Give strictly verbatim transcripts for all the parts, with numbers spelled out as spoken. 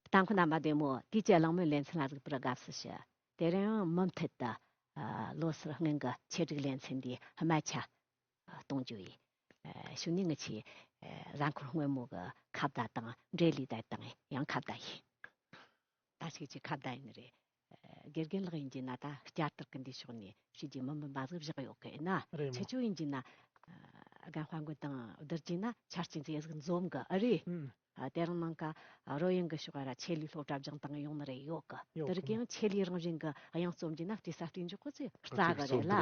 ལྟ་མཁན་རྣམ་པ་བདེ་མོ། དེའི་ཆེད་གླེང་མོལ་ལེ་ཚན་ལ་གཟིགས་པར་དགའ་བསུ་ཞུ། དེ་རིང་མུ་མཐུད་དུ་ལོ་སར་སྔོན་གྱི་ཆེད་སྒྲིག་ལེ་ཚན་འདིའི་དམའ་ཆ་གཏོང་རྒྱུ་ཡིན། ཞུ་ནས་ངི་ཆེ་གཟའ་འཁོར་སྔོན་མོ་གི་ཁ་བརྡ་དང་འབྲེལ་ལས་བསྡད་དང་ཡང་ཁ་བརྡ་ཡིན། ད་ཞིག་ཅིག་ཁ་བརྡ་ཡིན་རེད། དགེ་རྒན་ལགས་ཡིན་གྱི་ན་ད་བསྐྱར་དར་གི་འདི་ཕྱོགས་ནས་ཞུ་རྒྱུ་མི་མིན་པ་ཟིག་བཞག་ཡོད་གི་ན། རེད་མོ། ཁྱེད་ཆོ་ཡིན་གྱི་ན་རྒན་དཔལ་མགོན་དང་བསྡུར་གྱི་ན་ཆ་རྐྱེན་ཚེ་ཟིག་འཛོམས་གི་ཨ་རེད། ཨ་དེ་རིང་ནང་ཀ་རོལ་དབྱངས་གི་ཕྱོགས་ར་ཆེད་ལས་སློབ་གྲྭ་སྦྱང་སྟངས་ཡོང་ནི་རེད་ཡོད་གི། ཡོད་དེ་རིགས་ཡང་ཆེད་ལས་རང་བཞིན་གི་དབྱངས་རྩོམ་གྱི་ན་བལྟས་ས་བལྟས་འཇོག་གི་ཚེ་རྩ་གི་རེད་ལ།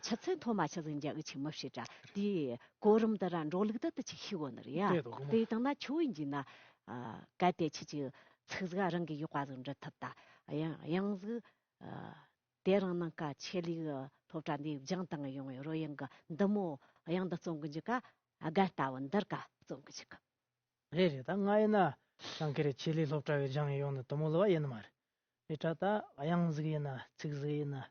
ཆུ་ཚོད་མཐོ་དམའ་ཆི་ཟིག་འཇག་གི་ཆི་མི་བྱེད་དྲ་དེའི་གོ་རིམ་དུ་ར་འགྲོ་ལུགས་དུ་དུ་ཆི་ཤེས་གོ་ནི་རེད་ཡ། དེ་དང་ན་ཆོ་ཡིན་གྱི་ན་གལ་ཏེ་ཆི་ཆི་ཚིག་ཟིག་རང་གི་ཡོད་པ་ཟིག་འབྲི་ཐུབ་ད་དབྱངས་དབྱངས་ཟིག་དེ་རིང་ནང་ཀ་ཆེད་ལས་སློབ་གྲྭ་འདི་སྦྱང་དང་ཡོང་བའི་རོལ་དབྱངས་གི་འདི་མོ་དབྱངས་འདི་རྩོམ་གི་འཇུག་ག་རྒན་ལྟ་བུ་འདིར་ཀ་རྩོམ་གི་འཇུག་གི། རེད་རེད། ད་ང་ཡིན་ན་ཅང་ཁེ་རེ་ཆེད་ལས་སློབ་གྲྭ་བའི་སྦྱང་ཡོང་ནི་དུ་མོ་ལ་བ་ཡིན་ནི་མ་རེད། རེད་ད་ད་དབྱངས་ཟིག་ཡིན་ན་ཚིག་ཟིག་ཡིན་ན་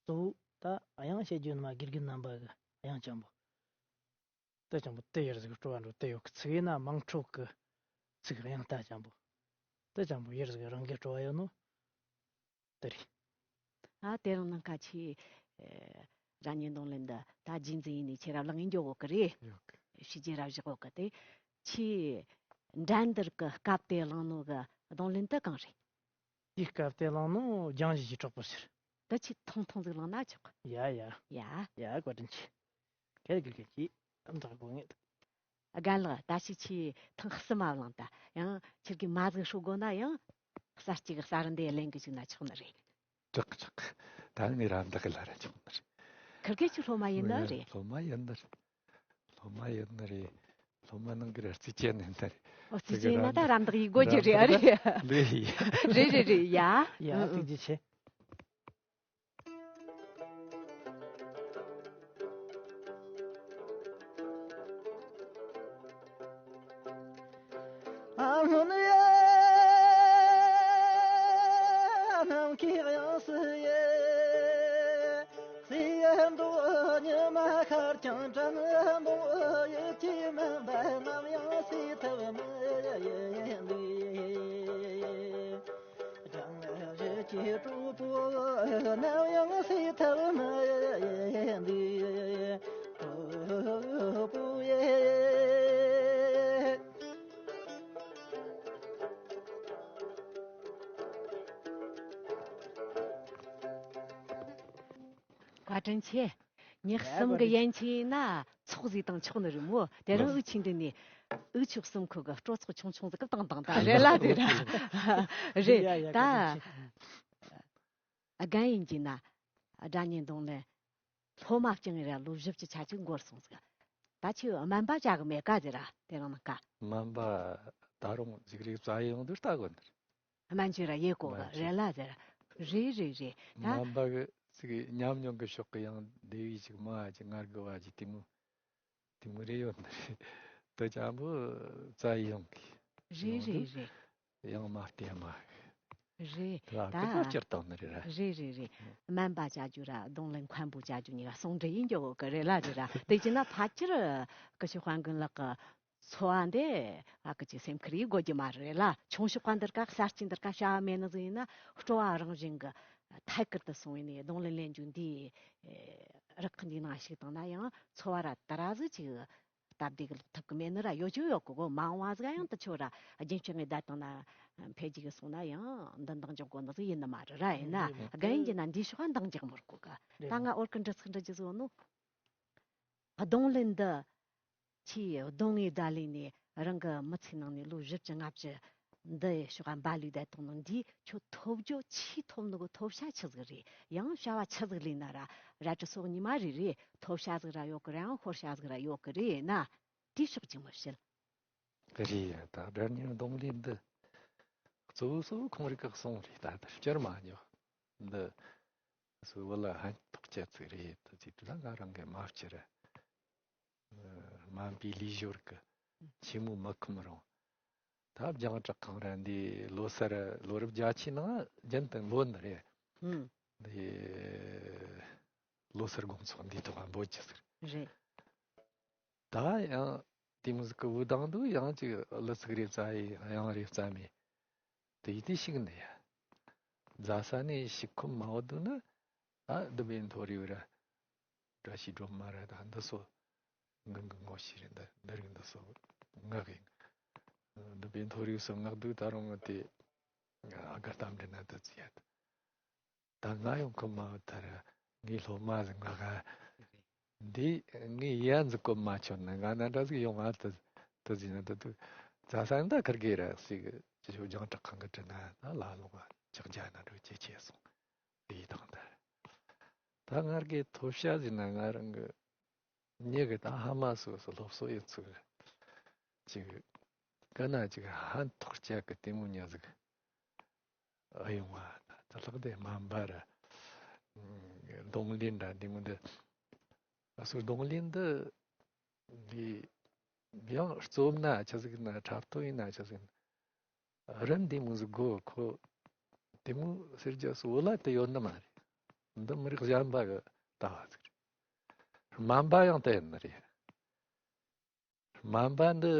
གཙོ་བོ་ད་དབྱངས་བཤད་རྒྱུ་ནི་མ་དགེ་རྒན་རྣམ་པ་གི་དབྱངས་ཅན་པོ། དེ་ཅན་པོ་དེ་ཡར་ཟིག་སྤྲོ་བ་འགྲོ་དེ་ཡོད་གི། ཚིག་ཡིན་ན་དམངས་ཁྲོད་གི་ཚིག་དབྱངས་རྟ་ཅན་པོ། དེ་ཅན་པོ་ཡར་ཟིག་རང་གི་སྤྲོ་བ་ཡོད་ནོ། དེ་རེད། ཨ་དེ་རིང་ནང་ཁ་ཆེ་རང་ཉིད་གདོང་ལེན་འདི་ད་རྗེས་འཛིན་ཡིན་ནས་ཁྱེད་ར་ལངས་ཡིན་འགྱོ་གོ་གི་རེད། ཡོད་གི། ཕྱི་རྒྱལ་ར་བཞག་གོ་གི་དེ། ཆེ་འགྲན་བསྡུར་གི་སྐབས་དེ་བླངས་ནོ་གི་གདོང་ལེན་དེ་གང་རེད། དེའི་སྐབས་དེ་བླངས་ནོ་རྒྱང་ཞིག་གི་གྲོགས་པོ་ཟེར། ད་ཆེ་ཐུང་ཐུང་ཟིག་བླངས་ན་ཆོག་གི། ཡ་ཡ། ཡ། ཡ་བཀའ་དྲིན་ཆེ། གལ་གལ་གལ་གྱིས་འདྲ་དགོས་ངེས་འདུག་རྒན་ལགས་ད་ཞིག་ཆེ་ཐེངས་གསུམ་མ་བླངས་ད་ཡང་ཁྱེད་ཀྱི་མ་ཟིག་ཧྲུག་དགོ་ན་ཡང་གསར་གཅིག་གསར་འདི་ལེན་གི་བཅུག་ན་ཆོག་ནི་རེད། ཆོག་ཆོག་ད་ངས་རམ་འདེགས་ལ་ར་ཆོག་ནི་རེད། ཁིར་གེ་ཆུ་སློབ་མ་ཡིན་ནི་རེད། སློབ་མ་ཡིན་ནི་རེད། སློབ་མ་ཡིན་ནི་རེད། སློབ་མ་ནང་གི་ར་རྩིས་ཅན་ཡིན་ནི་རེད། ཨོ་རྩིས་ཅན་ཡིན་ན་ད་རམ་འདེགས་ཡི་དགོས་ཀྱི་རེད་ཨ་རེད། ལོས་ཡིན། རེད་རེད་རེད་ཡ། ཡ་ཐུགས་རྗེ་ཆེ། བཀའ་དྲིན་ཆེ། ཉག་གསུམ་གི་ཡན་ཆད་ཡིན་ན་ཚོགས་ཟིག་དང་ཆོག་ནི་རེད་མོ། དེ་རིང་འུ་ཆིང་འདི་ནས་འུ་ཆོ་གསུམ་ཁུ་གི་སྤྲོ་ཚོགས་ཆུང་ཆུང་ཟིག་གི་བཏང་བཏང་ད་རེད་ལ་དེ་ར་རེད་ཡ་ཡ། ད་བཀའ་དྲིན་ཆེ། རྒན་ཡིན་གྱི་ན་སྒྲ་སྙན་གདོང་ལེན་སློབ་མ་བསྐྱངས་ར་ལོ་བཞི་བཅུ་ཆ་གཅིག་འགོར་སོང་ཟིག་ད་ཆོས་སྨན་པ་བྱ་གི་མེད་ཀ་ཟེར་ར་དེ་རིང་ནང་ཀ་སྨན་པ་ད་རུང་ཟིག་རིགས་རྩ་ཡོང་དུས་ལྟ་དགོས་ནི་རེད། སྨན་བཅོས་ར་ཡེ་གོ་གི་སྨན་བཅོས་རེད་ལ་ཟེར། རེད་རེད་རེད་ད། སྨན་པ་གི་ཅིག་ཉམས་མྱོང་གི་ཕྱོགས་གི་ཡང་སྡེ་བའི་ཅིག་མ་ཅིག་ངར་གི་བ་ཅིག་དེ་མོ་དེ་མོ་རེ་ཡོད་ནི་རེད། དེ་ཅང་པོ་རྩ་ཡི་ཡོང་གི་རེད་ཡོང་རེད་དུས་རེད། ཡང་མ་བལྟས་མ་རེད་དེ་ལ་ད་སྐད་ཆ་སྤྱིར་བཏང་ནི་རེད་ར། རེད་རེད་རེད། སྨན་པ་བྱ་རྒྱུ་ར་གདོང་ལེན་མཁན་པོ་བྱ་རྒྱུ་གཉིས་ཀ་ཟུང་འབྲེལ་ཡིན་རྒྱུ་གི་རེད་ལ་རེད་ར། དེ་བྱས་ན་ཕལ་ཆེར་སྐུ་ཞབས་དཔལ་མགོན་ལགས་ཀྱི་འཚོ་བ་འདི་ཨ་ཀི་ཅིག་སེམས་ཁུར་ཡིས་དགོས་རྒྱུ་མ་རེད་ལ། ཆུང་ཤོས་པ་འདིར་ཀ་གསར་སྐྱེས་འདིར་ཀ་བྱ་བ་མེད་ནི་ཟིག་ཡིན་ན་སྤྲོ་བ་རང་བཞིན་གི་ཐད་ཀར་དུ་སོང་ཡིན་ནས་གདོང་ལེན་ལེན་རྒྱུ་འདི་རག་གི་འདི་ནང་ཞིག་བཏང་ན་ཡང་འཚོ་བ་ར་ད་ར་ཟིག་ཅིག་སྟབས་བདེ་གི་ལོག་ཐུབ་གི་མེད་ནི་ར་ཡོད་ཅིག་ཡོད་གི་གོ། མ་འོངས་བ་ཟིག་ཡང་དུ་ཆོ་ར་རྒྱུན་ཆད་ངེས་བསྡད་བཏང་ན་འཕེལ་རྒྱས་གི་སོང་ན་ཡང་འདི་འདང་རྒྱག་དགོས་ནི་ཟིག་ཡིན་ནི་མ་རེད་ར། ཡིན་ན་རེད་རེད། རྒན་ཡིན་གྱི་ན་འདིའི་ཕྱོགས་འདང་རྒྱག་མི་དགོས་གི། རེད། ད་ང་འོར་གི་འདྲི་ཚིག་འདྲི་རྒྱུ་ཟིག་ནོ། གདོང་ལེན་འདི་ཆེས་གདོང་ངེས་བརྡ་ལས་ནས་རང་གི་མི་ཚེ་ནང་ནས་ལོ་བཞི་བཅུ་ལྔ་བཅུ་འདི་ཕྱོགས་འབའ་ལུས་བསྡད་བཏང་ནོ་འདིས་ཁྱོད་ཐོབ་རྒྱུ་ཆེས་ཐོབ་ནོ་གི་ཐོབ་བྱ་ཆི་ཟིག་རེད། ཡང་བྱ་བ་ཆི་ཟིག་ལས་ན་ར་རལ་གྲི་སོགས་ཉི་མ་རེ་རེ་ཐོབ་བྱ་ཟིག་ར་ཡོད་གི་ར་ཡང་ཤོར་བྱ་ཟིག་ར་ཡོད་གི་རེད་ན་དེའི་ཕྱོགས་ཅིག་མི་བཤད། རེད་ཡ། ད་སྒྲ་སྙན་གདོང་ལེན་འདི་གཙོ་བོ་གཙོ་བོ་ཁོང་རིག་གི་གསུང་རེད། ད་ལྟ་བསྐྱུར་མ་མྱོང་འདི། སུ་བོད་ལ་ཧན་ཐོག་ཆ་ཚིག་རེད་དུ་ཅིག་ལ་ང་རང་གི་མ་བཅར། སྨན་པའི་ལུས་ཞོར་གི་ཆེན་མོ་མི་ཁོམ་རུང་། ད་རྒྱང་བསྒྲགས་ཁང་ར་འདི་ལོ་སར་ལོ་རབས་བརྒྱད་ཅུའི་ནང་རྒྱུན་དུ་ལོ་འདི་རེད། ཧུམ། འདི་ལོ་སར་དགོང་ཚོགས་འདི་ཐོག་འབོད་ཀྱི་ཟེར། རེད། ད་ཡང་དེ་མོ་ཟིག་གི་འུ་དང་དུ་ཡང་ཅིག་ལི་ཚིག་རེ་རྩ་ཡི་ཡང་རེ་རྩ་མེད། དེ་ཡིན་དེ་ཞིག་ནི་ཡ། རྫ་ས་ནས་ཞིག་ཁོམ་མ་བོ་འདུག་ན། ཨ་འདི་བས་མཐོ་རིས་ར། བཀྲ་ཤིས་སྒྲོལ་མ་ར་ད་འདི་སོ། འགུ་འགུ་ངོ་ཤེས་རེད། འདི་འདི་རིགས་འདི་སོ། ངག་གི། འདི་བས་མཐོ་རིས་སོ་ངག་འདུག་ད་རུང་ངི་དེ། ཨ་ག་གཏམ་འདྲི་ན་དུ་ཚི་ཡ། ད་ང་ཡོང་ཁོམ་མ་བོ་ད་ར། ངའི་སློབ་མ་ཟིག་ང་ག་འདི་ངའི་ཡ་འཛི་གོ་མ་ཆོད་ན་ང་ན་འདྲ་ཟིག་ཡོང་ང་དུ་དུ་ཟིན་ན་དུ་དུ། རྫ་ས་ནི་ད་ཁར་གེ་ར་ཟིག་ཅི་ཞོ་རྒྱང་བྲག་ཁང་གི་དྲི་ན་ད་ལ་ལོ་ང་ཅག་རྒྱ་ན་འགྲོ་ཅེ་ཆེ་སོང་། དེའི་དང་ད་ད་ངར་གེ་ཐོབ་ཤ་ཟིན་ན་ང་རང་གི་མྱི་གི་ད་ཧ་མ་སོ་སོ་སློབ་གསོ་ཡི་ཚུལ་ཅིག་ག་ན་ཅིག་ཧན་ཐོག་ཅག་གི་ལྟད་མོ་ཉ་ཟིག་ཨ་ཡོང་བ་ད་ལྷག་དེ་སྨན་པ་ར། གདོང་ལེན་འདྲ་འདི་མོ་འདི། ཨ་སུ་གདོང་ལེན་འདི་འདི་ཡང་རྩོམ་ན་ཆ་ཟིག་ན་འཁྲབ་སྟོན་ཡིན་ན་ཆ་ཟིག་ན་རིམ་འདི་མོ་ཟིག་དགོ་ཁོ། དེ་མོ་ཟེར་རྒྱ་སུ་བོ་ལ་དེ་ཡོད་ནི་མ་རེད། འདི་མི་རིགས་གཞན་པ་གི་ལྟ་བ་ཟིག་རེད། སྨན་པ་ཡང་དེ་ཡིན་ནི་རེད། སྨན་པ་འདི་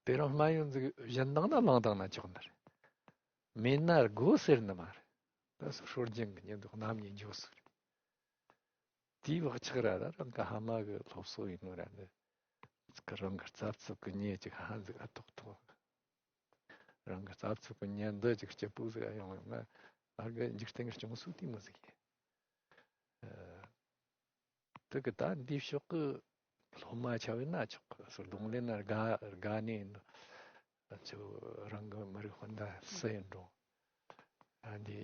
དེ་རིང་སྨན་ཡོན་ཟིག་བཞིན་བཏང་ན་བླངས་བཏང་ན་ཆོག་ནི་རེད། མེད་ན་དགོས་ཟེར་ནི་མ་རེད། ད་སྲོལ་རྒྱུན་གྱི་ཉིན་དུ་རྣམ་གཉིས་འཇོག་ཟིག་རེད། དེའི་བག་ཆགས་ར་ར་རང་གི་ཧ་མ་གི་སློབ་གསོ་ཡིན་ནོ་ར་འདི་ཚིག་གི་རང་གི་རྩབ་ཚུབ་གི་ཉེ་ཅིག་ཧ་ཟིག་ཨ་ཐོག་ཐོག་རང་གི་རྩབ་ཚུབ་གི་ཉེ་འདི་ཅིག་སྐྱིད་པོ་ཟིག་ཨ་ཡོང་ཡོང་ང་ཨ་གི་འཇིག་རྟེན་གི་སྐྱོང་སུ་དེ་མོ་ཟིག་ཡིན། དེ་གི་ད་འདི་ཕྱོགས་གི་སློབ་མ་ཆ་བས་ན་ཆོག་གི་སོ་གདོང་ལེན་ན་དགའ་དགའ་ནས་ཚོ་རང་གི་མི་རིགས་ཧོན་ད་སུ་ཡིན་འགྲོ། ཨ་འདི་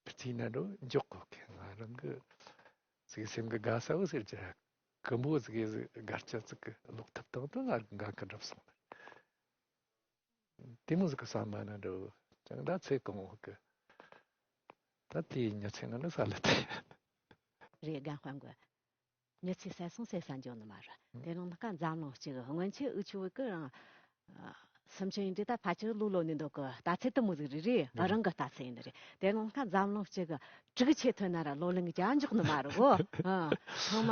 རྩིས་ན་འགྲོ་འཇོག་གི་ང་རང་གི་ཚིག་སེམས་གི་དགའ་ས་བོ་ཟེར་གྱི་ར་ཀི་འབོ་ཟིག་གི་ཟིག་དགའ་སྐྱ་ཚིག་གི་ལོག་ཐབས་དང་དུ་ང་གི་འགའ་གི་འགྲུབ་སོང་ནི། དེ་མོ་ཟིག་གི་བསམ་པ་ན་འགྲོ་ཀྱང་ད་ཚེ་གང་བོ་གི་ད་དེའི་ཉི་ཚེ་ང་ལ་ས་ལ་དེ་རེད་རྒན་དཔལ་མགོན། མྱི་ཚེ་ཟད་སོང་ཟེར་ས་འཇོག་ནི་མ་རེད། དེ་རིང་ནི་ཀ་འཛམ་གླིང་སྤྱི་གི་སྔོན་ཆད་འུ་ཆུ་བོད་གི་རང་སུམ་ཆུ་ཡིན་དུས་ད་ཕལ་ཆེར་ལུག་ལོ་ནས་འདུག་གི་ལྟ་ཚེ་དུ་མོ་ཟིག་རེད་རེད་རང་གི་ལྟ་ཚེ་ཡིན་ནི་རེད། དེ་རིང་ནི་ཀ་འཛམ་གླིང་སྤྱི་གི་དྲུག་ཆེ་ཐོན་ན་ར་ལོ་ལིང་གི་ཅ་འཇོག་ནི་མ་རེད་གོ། ཚང་མ་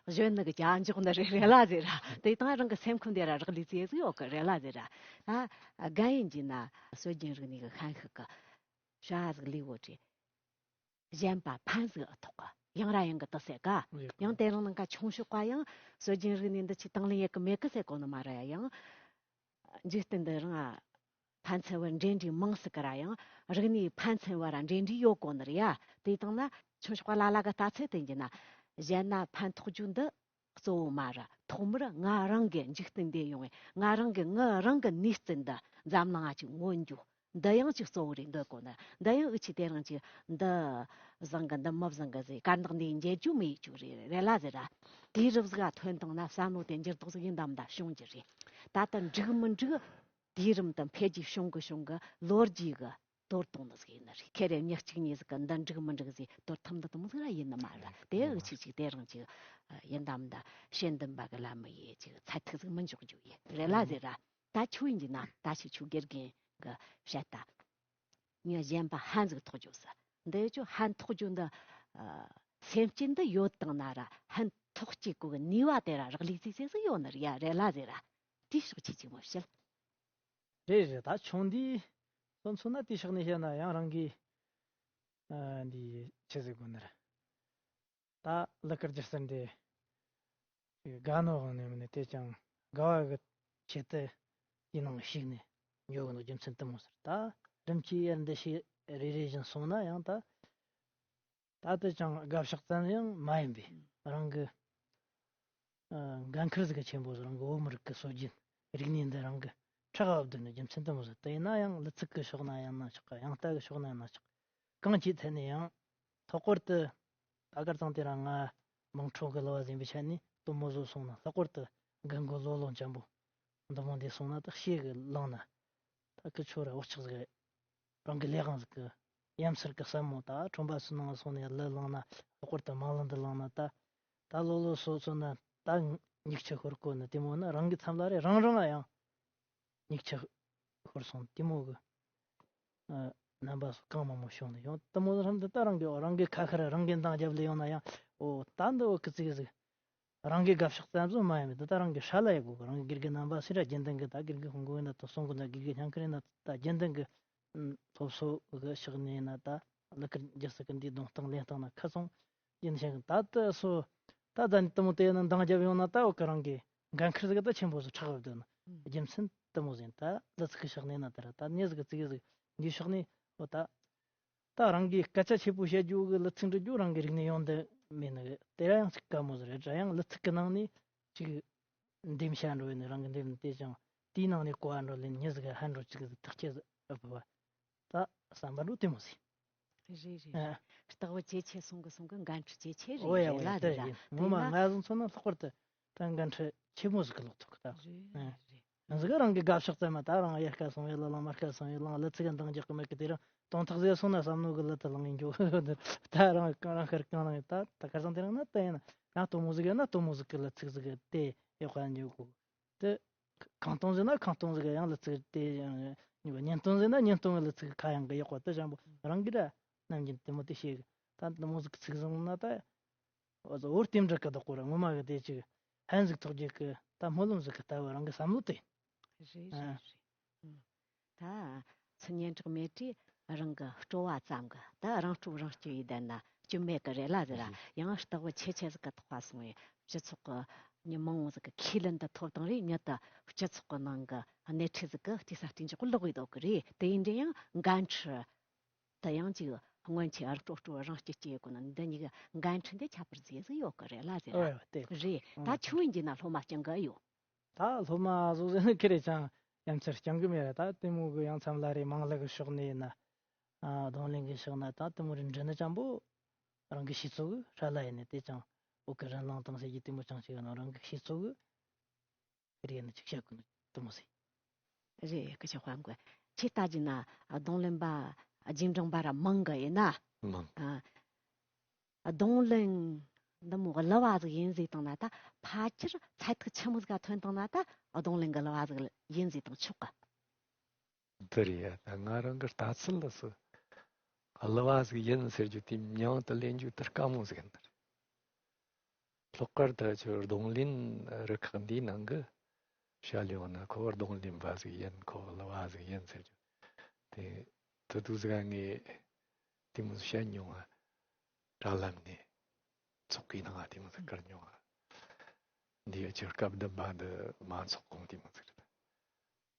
གཞོན་ནི་གི་ཅ་འཇོག་ནི་རེད་རེད་ལ་ཟེར་ར། དེ་དང་རང་གི་སེམས་ཁུམ་དེ་ར་རག་ལས་ཚེ་ཟིག་ཡོད་གི་རེད་ལ་ཟེར་ར། ད་རྒན་ཡིན་གྱི་ན་སྲོལ་རྒྱུན་རིག་གནས་གི་ཤན་ཤུགས་གི་ཤ་ཟིག་ལས་འོ་རེད། གཞན་པ་ཕན་ཟིག་ཨ་ཐོག་གི་ཡང་ར་ཡང་གི་དུ་ཟེར་ག་ཡང་དེ་རིང་ནང་ཀ་ཆུང་ཤོས་ཀ་ཡང་སྲོལ་རྒྱུན་རིག་གནས་འདི་ཆི་དང་ལེན་ཡེ་གི་མེད་གི་ཟེར་གོ་ནི་མ་ར་ཡ། ཡང་འཇིག་རྟེན་འདི་རང་ཨ་ཕན་ཚུན་བར་འབྲེལ་འདྲིས་མང་སྲིད་གི་ར། ཡང་རིག་གནས་ཕན་ཚུན་བར་འབྲེལ་འདྲིས་ཡོད་གོ་ནི་ར་ཡ། དེ་དང་ན་ཆུང་ཤོས་ཀ་ལ་ལ་གི་ལྟ་ཚུལ་དེ་འགྱི་ན་གཞན་ན་ཕན་ཐོགས་རྒྱུ་འདི་གཙོ་བོ་མ་ར། ཐོག་མར་ང་རང་གི་འཇིག་རྟེན་འདི་ཡོང་བའི་ང་རང་གི་ངི་རང་གི་ནུས་རྩལ་འདི་འཛམ་གླིང་ང་ཅིག་མངོན་རྒྱུ། འདི་ཡང་ཅིག་གཙོ་བོ་རེད་འདོད་གོ་ནི། འདི་ཡང་འུ་ཆི་དེ་རིང་ཅིག་འདི་བཟང་གི་འདི་མི་བཟང་གི་ཟེར་དཀར་ནག་འདི་འཇལ་རྒྱུ་མི་ཡིག་ཅུ་རེད་རེད་ལ་ཟེར་ར། དུས་རབས་ཟིག་ག་ཐོན་བཏང་ན་བསམ་བློ་དེ་འགྱུར་ལྡོག་ཟིག་ཡིན་དམ་ད་བྱུང་རྒྱུ་རེད། ད་ལྟ་འགྲིག་མི་འགྲིག་དུས་རིམ་དང་འཕེལ་རྒྱས་བྱུང་གི་བྱུང་གི་ལོ་རྒྱུས་གི་གཏོར་གཏོང་ནི་ཟིག་ཡིན་ནི་རེད། ཁེ་རེ་མྱི་གཅིག་གཉིས་ཟིག་གི་འདི་འགྲིག་མི་འགྲིག་ཟིག་གཏོར་ཐུབ་འདི་དུ་མོ་ཟིག་ར་ཡིན་ནི་མ་རེད། དེ་འུ་ཆི་ཅིག་དེ་རིང་ཅིག་ཡིན་དམ་ད་ཤེས་ལྡན་པ་གི་ལམ་མི་ཡེ་ཅིག་ཚད་ཐིག་ཟིག་མི་འཇོག་རྒྱུ་ཡིན་རེད་ལ་ཟེར་ར། ད་ཆོས་ཡིན་གྱི་ན་ད་ཆི་ཆོས་དགེ་རྒན་གི་བཤད་ལྟ། ངས་གཞན་པ་ཧན་ཟིག་ཐོགས་རྒྱུ་ཟེར། འདི་ཆོ་ཧན་ཐོགས་རྒྱུ་འདི་ཨ་སེམས་ཅན་འདི་ཡོད་དང་ན་ར་ཧན་ཐོགས་སྐྱེ་གོ་གི་ནུས་པ་དེ་ར་རག་ལས་ཚིག་ཚིག་ཟིག་ཡོད་ནི་ར་ཡ་རེད་ལ་ཟེར་ར། དེའི་ཕྱོགས་ཆི་ཅིག་མོ་བཤད། རེད་རེད། ད་ཆུང་དུས་སོ་མཚོན་ན་དེའི་ཕྱོགས་ནས་བཤད་ན་ཡང་རང་གི་ཨ་འདི་ཆི་ཟིག་གོ་ནི་ར། ད་ལི་ཀར་རྒྱུ་སྲིད་འདི་དགའ་ནོ་དབང་ནས་མིན་ནས་དེ་ཀྱང་དགའ་བ་གི་ཆེད་དུ་དེའི་ནང་ཞུགས་ནས་འཇོག་གི་ནོ་རྒྱུ་མཚན་དུ་མོ་ཟེར། ད་རིམ་གྱིས་ཡར་འདི་ཞིག་རེ་རེ་བཞིན་སོང་ན་ཡང་ད་ད་དེ་ཀྱང་དགའ་ཕྱོགས་ཙམ་ཡང་མ་ཡིན་པའི་རང་གི་ཨ་འགན་ཁུར་ཟིག་གི་ཆེན་པོ་རང་གི་བོད་མི་རིགས་ཀྱི་སྲོལ་རྒྱུན་རིག་གནས་འདི་རང་གི་ཕྲག་ག་བསྡུས་ནས་རྒྱུ་མཚན་དུ་མོ་ཟེར། དེ་ཡིན་ན་ཡང་གླུ་ཚིག་གི་ཕྱོགས་ན་ཡང་ན་ཆོག་ག་ཡང་ལྟ་གི་ཕྱོགས་ན་ཡང་ན་ཆོག་གང་ཅིའི་ཐད་ནས་ཡང་ལྷག་པར་དུ་ད་གར་ཚང་དེ་རང་ང་དམངས་ཁྲོད་གི་གླུ་བ་ཟིན་པའི་ཆ་ནས་དུ་མོ་བཟོ་སོང་ན་ལྷག་པར་དུ་རྒན་རྒོན་ལོ་ལོན་ཅན་པོ་འདི་མོ་འདི་སོང་ན་ད་ཤེས་གི་བླངས་ན་ད་གི་ཆོ་ར་འུ་ཅག་ཟིག་རང་གི་ལས་དབང་ཟིག་གི་ཡ་མཚར་གི་ཟབ་མོ་ད་ཁྲོམ་པ་སུ་ནང་སོང་ནས་གླུ་བླངས་ན་ལྷག་པར་དུ་དམངས་གླུ་འདི་བླངས་ན་ད་ད་ལོ་ལོ་སོ་སོ་ན་ད་མྱིག་ཆུ་ཤོར་གོ་ནི་དེ་མོ་ནི་རང་གི་མཚམས་ལ་རེ་རང་རང་ལ་ཡང་མྱིག་ཆུ་ཤོར་སོང་དེ་མོ་གི་ཨ་རྣམ་པ་སོགས་གང་མང་མང་བྱུང་ནས་ཡང་དེ་མོ་རང་འདི་ལྟ་རང་གི་རང་གི་ཁ་ཁར་རང་གི་འདང་རྒྱབ་ལས་ཡོང་ན་ཡང་ཨོ་ད་འདི་འོ་ཀི་ཙིག་ཟིག་ རང་གི་དགའ་ཕྱོགས་ཙམ་བཟོ་མ་ཡིན་པའི་ད་ད་རང་གི་ཧྲ་ལ་ཡི་གོ་གི་རང་གི་དགེ་རྒན་རྣམ་པ་སེ་ར་རྒྱུན་ལྡན་གི་ད་དགེ་རྒན་ཧོང་གོ་ཡིན་ན་ད་སོང་གི་ན་དགེ་རྒན་སྙན་ཁུར་ཡིན་ན་ད་རྒྱུན་ལྡན་གི་ཨུམ་སློབ་གསོ་གི་ཕྱོགས་ནས་ཡིན་ན་ད་ལུ་ཁུར་རྒྱུ་སྲིད་གི་འདིའི་གདོང་སྟངས་ལེན་སྟངས་ན་ཁ་ཚོང་རྒྱུན་ཤེས་གི་ད་ད་སོ་ད་ད་ནི་དུ་མོ་དེ་ཡིན་ན་འདང་རྒྱབ་ཡོང་ན་ད་འོ་གི་རང་གི་འགན་ཁུར་ཟིག་ད་ཆེན་པོ་ཟིག་ཁྲག་བབ་དོན་རྒྱུ་མཚན་དུ་མོ་ཟིན་ད་ལུ་ཚིག་གི་ཕྱོགས་ནས་ཡིན་ན་ད་ར་ད་ནི་ཟིག་གི་ཚིག་ཟིག་འདིའི་ཕྱོགས་ནས་འོ་ད། ད་རང་གིས་སྐད་ཆ་ཆེ་པོ་བཤད་རྒྱུ་གི་ལུ་ཚིག་འབྲི་རྒྱུ་རང་གི་རིག་གནས་ཡོང་འདི་མེད་ནི་གི་དེ་ར་ཡང་ཚིག་དཀའ་མོ་ཟིག་རེད་ར་ཡང་ལུ་ཚིག་གི་ནང་ནས་ཅིག་འདེམས་བྱ་འགྲོ་ཡིན་ནི་རང་གི་འདེམས་ནི་དེ་ཅང་དེའི་ནང་ནས་གོ་བ་འགྲོ་ལེན་མྱི་ཟིག་གི་ཧན་འགྲོ་ཅིག་ཟིག་ཐག་ཆད་ཟིག་ཨ་བུ་བ་ད་བསམ་པ་འགྲོ་དེ་མོ་ཟིག་རེད་རེད་ཨ། རེད། སྟག་བུ་ཇེ་ཆེ་སོང་གི་སོང་གི་འགན་འཁྲི་ཇེ་ཆེ་རེད་ཨོ་ཡ་རེད་ཨོ་ཡ་ལ་དེ་རེད་ལ་ཡིན་དེ་ངོ་མ་ན་ང་ཟིག་མཚོན་ན་ལྷག་པར་དུ་ད་འགན་འཁྲི་ཆེ་མོ་ཟིག་གི་ལོག་ཐུབ་གི་ད་རེད་ཨ། རེད། ང་ཟིག་ག་རང་གི་དགའ་ཕྱོགས་ཙམ་མ་ད་རང་ཡར་ཁ་སོང་ཡོད་ལ་ལང་མར་ཁ་སོང་ཡོད་ལང་ལ་ཚིག་ག་འདང་རྒྱག་གི་མེད་གི་དེ་རིང་དོན་དག་ཟེར་སོང་ན་བསམ་མནོ་གི་ལ་ད་ལང་ཡིན་འགྱོ་ད་རང་གང་རང་ཁར་གང་ལང་ཡོད་ད་ད་ཁ་སང་དེ་རིང་ན་ད་ཡིན་ན་ང་དོ་མོ་ཟིག་ཡོད་ན་དོ་མོ་ཟིག་གི་ལ་ཚིག་ཟིག་གི་དེ་ཡག་པ་འགྱོ་གོ་དེ་ཁང་སྟོང་ཟིག་ན་ཁང་སྟོང་ཟིག་གི་ཡང་ལ་ཚིག་དེ་ཉོ་གོ་ཉན་སྟོང་ཟིག་ན་ཉན་སྟོང་གི་ལ་ཚིག་ཁ་ཡང་གི་ཡག་པ་དེ་བཞིན་པོ་རང་གི་ར་ནམ་རྒྱུན་དེ་མོ་དེ་ཤེས་གི་ད་དོ་མོ་ཟིག་ཚིག་བཟུང་ན་ད། འོ་ཙི་འོར་དེ་འདྲ་གི་བདག་པོ་ར་ངོ་མ་གི་དེ་ཅིག་ཕན་ཟིག་ཐོགས་རྒྱུ་གི་ད་སྨོན་ལམ་ཟིག་གི་ལྟ་བུ་རང་གི་བསམ་བློ་དེ། རེད་རེད་ཨ། རེད། ཨང་། ད་ཚུ་སྙན་གྲགས་མེད་དུས་རང་གི་སྤྲོ་བ་ཙམ་གི་ད་རང་སྤྲོ་རང་སྐྱིད་ཡིས་བསྡད་ན་སྐྱིད་མེད་གི་རེད་ལ་ཟེར་ར་རེད། ཡང་སྟག་བུ་ཆེ་ཆེ་ཟིག་གི་ཐོག་པ་སོང་བས་སྤྱི་ཚོགས་གི་མྱི་མང་བོ་ཟིག་གི་ཁས་ལེན་དུ་ཐོབ་དང་རེད་མྱི་ད་སྤྱི་ཚོགས་གི་ནང་གི་སྣེ་ཁྲིད་ཟིག་གི་བལྟས་ས་བལྟས་འཇོག་གི་ལོག་ཡོད་དོ་གི་རེད་དེ་ཡིན་དུས་ཡང་འགན་འཁྲི། དེ་ཡང་ཅིག་སྔོན་ཆད་ཨར་སྤྲོ་སྤྲོ་རང་སྐྱིད་སྐྱིད་ཡོད་གོ་ན་འདི་གཉིས་ཀྱི་འགན་འཁྲི་འདི་ཁྱད་པར་ཟེ་ཟིག་ཡོད་གི་རེད་ལ་ཟེར་ཨོ་ཡ་དེ་རེད། ཨང་། ད་ཆུ་བོ་འགྱིས་ན་སློབ་མ་སྐྱང་གི་ཡོད། ད་སློབ་མ་བཟོ་ཟེར་ནི་ཁེ་རེ་ཅང་ཡ་མཚར་སྐྱང་གི་མེད་རེད་ད་དེ་མོ་གི་ཡང་མཚམས་ལ་རེ་མང་ལ་གི་ཕྱོགས་ནས་ཡིན་ན། ཨ་རྡུང་ལེན་གི་ཕྱོགས་ན་ད་དེ་མོ་རེ་འདྲི་ནི་ཅང་པོ་རང་གི་ཤེས་ཚོད་གི་ཧྲ་ལ་ཡིན་ནི་དེ་ཅང་འོ་གི་རིན་ལང་དང་ཟེར་གྱི་དེ་མོ་ཅང་ཞིག་ཡིན་ན་རང་གི་ཤེས་ཚོད་གི་རེད་ནི་ཅིག་བཤད་དགོས་ནི་དུ་མོ་ཟེར། རེད་ཀི་ཆོག་དཔའ་མགོན། ཁྱེད་ལྟ་རྒྱུ་ན་རྡུང་ལེན་པ་རྒྱུན་འབྲིང་པ་ར་མང་གི་ཡིན་ན། མང་། ཨ། རྡུང་ལེན་འདི་མོ་གླུ་བ་ཟིག་ཡིན་ཟིག་བཏང་ན་ད་ཕལ་ཆེར་ཚད་ཐིག་ཆི་མོ་ཟིག་ག་ཐོན་བཏང་ན་ད་རྡུང་ལེན་གི་གླུ་བ་ཟིག་ཡིན་ཟིག་བཏང་ཆོག་གི། འདི་རེད་ཡ། ད་ང་རང་གི་ལྟ་ཚུལ་ལ་སོ། གླུ་བ་ཟིག་ཡིན་ཟེར་རྒྱུ་དེ་མྱིང་དུ་ལེན་རྒྱུ་དེ་དཀའ་མོ་ཟིག་ཡིན། ལྷག་པར་དུ་ཁྱོད་རྡུང་ལེན་རུ་ཁག་འདིའི་ནང་གི་བཤད་ཡོང་ན་ཁོ་རྡུང་ལེན་པ་ཟིག་ཡིན་ཁོ་གླུ་བ་ཟིག་ཡིན་ཟེར་རྒྱུ་དེ་དུ་དུ་ཟིག་ངས་དེ་མོ་ཟིག་བཤད་མྱོང་ང་། དྲ་ལམ་ནས་ཚོགས་ཀྱི་ནང་ང་དེ་མོ་ཟིག་བཀར་མྱོང་ང་། འདི་ཡོད་ཁྱོད་སྐབས་བདུན་པ་འདི་མ་ཚོགས་གོང་དེ་མོ་ཟིག་རེད།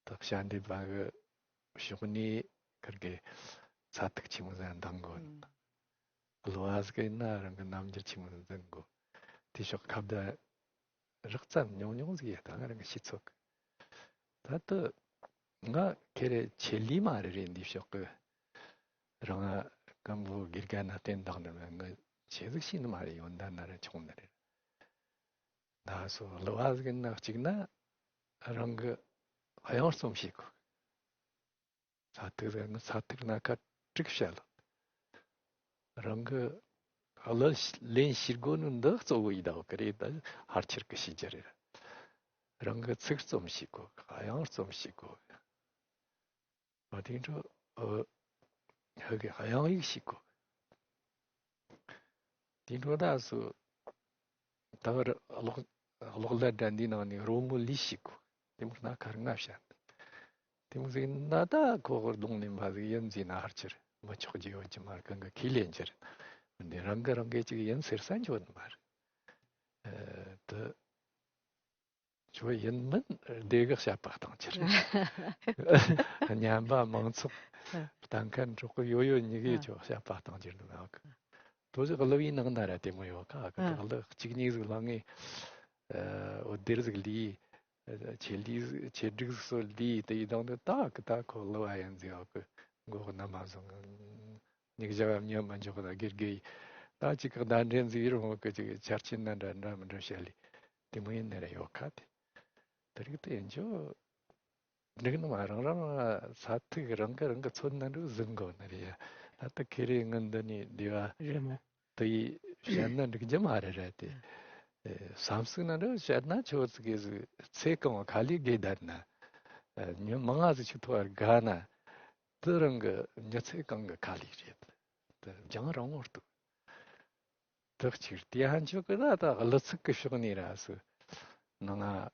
ད་ཞལ་འདེབས་པ་གི་ཕྱོགས་ནས་ཁིར་གི་ཚད་ཐིག་ཆེན་མོ་ཟིག་འདང་དགོས། ཨང་། གླུ་བ་ཟིག་ཡིན་ན་རང་གི་རྣམ་འགྱུར་ཆེན་མོ་ཟིག་འཛིན་དགོས། དེ་ཕྱོགས་ཁ་བརྡ་རགས་ཙམ་ཉུང་ཉུང་ཟིག་ཡོད་ད་ང་རང་གི་ཤེས་ཚོད་གི། ད་དུ་ང་ཁེ་རེ་ཆེད་ལས་མ་རེད་རེད་འདི་ཕྱོགས་གི། རང་ང་སྐམ་པོ་དགེ་རྒན་ན་བསྟེན་བཏང་ནི་མིན་ང་ཆེ་ཟིག་ཤེས་ནི་མ་རེད་ཡོན་ཏན་ན་རེད་ཆུང་ནི་རེད། ད་སོ་གླུ་བ་ཟིག་ཡིན་ན་གཅིག་ན་རང་གི་དབྱངས་རྩོམ་ཤེས་དགོས། ཚད་ཐིག་ཟིག་ན་ཚད་ཐིག་སྣ་ཁ་དྲུག་བཤད་ལ། རང་གི་གླུ་ལེན་ཤེས་དགོས་ནི་འདི་གཙོ་བོ་ཡིན་ད་གི་རེད་ད་ཕལ་ཆེར་གི་ཤེས་རྒྱུ་རེད། རང་གི་ཚིག་རྩོམ་ཤེས་དགོས་དབྱངས་རྩོམ་ཤེས་དགོས། ཨ་དེ་འཕྲོ་ཨ་ཧ་གི་དབྱངས་ཡིག་ཤེས་དགོས། དེ་འཕྲོ་ད་སུ་ད་བར་གློག་གློག་ཀླད་འདྲ་འདི་ནང་ནས་རོལ་མོ་ལས་ཤེས་དགོས། དེ་མོ་སྣ་ཁ་ལྔ་བཤད། དེ་མོ་ཟིག་ན་ད་ཁོ་ཧོར་གདོང་ལེན་པ་ཟིག་ཡིན་ཟིག་ན་ཧར་ཆེར་མི་ཆོག་རྒྱུ་ཡོད་ཀྱི་མ་རེད་གང་གི་ཁས་ལེན་རྒྱུ་རེད། འདི་རང་གི་རང་གི་ཅིག་ཡིན་ཟེར་ས་འཇོག་ནི་མ་རེད། ཨ་དེ། ཁྱོད་ཡིན་མིན་བདེ་གི་བཤད་པ་གཏང་རྒྱུ་རེད། ཉན་པ་མང་ཚོགས་ལྟ་མཁན་གྲོགས་པོ་ཡོད་ཡོད་གཉིས་ཀས་ཁྱོད་བཤད་པ་གཏང་རྒྱུ་རེད་ནག་གི། དོ་ཅིག་གླུ་བའི་ནང་ན་ར་དེ་མོ་ཡོད་ཁ་གི་གླུ་གཅིག་གཉིས་ཟིག་བླངས་ངས་འོ་སྡེར་ཟིག་ལས་ཆེ་ལས་ཆེ་སྒྲིག་ཟིག་སོ་ལས་དེ་ཡི་དང་དུ་ད་གི་ད་ཁོ་གླུ་བ་ཡིན་ཟིག་ཡོད་གི་མགོ་གི་ན་མ་བཟུང་། མིག་ཞར་བ་མྱི་མི་འཇོག་ན་དགེ་དགེ་ཡིས། ད་ཅིག་གི་བརྡ་འདྲེན་ཟིག་ཡིར་འོང་གི་ཅིག་ཆར་ཆེན་ན་འདྲ་འདྲ་མི་འདྲ་བཤད་ལི། དེ་མོ་ཡིན་ནི་རེད་ཡོད་ཁ་དེ། དེ་རིགས་དེ་ཡིན་ཆོ། འགྲིག་ནི་མ་རང་རང་ས་ཐིག་རང་གི་རང་གི་ཚོད་ན་འགྲོ་ཟིན་དགོ་ནི་རེད་ཡ། ད་ལྟ་ཁེ་རེ་ངན་འདི་ནི་བདེ་བ་རེད་མོ། དེ་ཡིས་བཤད་ན་འགྲིག་རྒྱུ་མ་རེད་རེད་དེ། བསམ་སུག་ན་འགྲོ་བཤད་ན་ཆོ་ཚིག་གི་ཟིག་ཚེ་གང་བ་ཁ་ལི་དགེ་བསྡད་ན། མྱི་མང་ང་ཟིག་ཆུ་ཐོག་བར་དགའ་ན། དེ་རང་གི་མྱི་ཚེ་གང་གི་ཁ་ལས་རེད། དེ་རྒྱང་རིང་བོར་འདུག་དག་ཅིག་དེ་ཧན་ཆོག་གི་ད་ད་གླུ་ཚིག་གི་ཕྱོགས་ནས་ར་སུ་ནང་ང་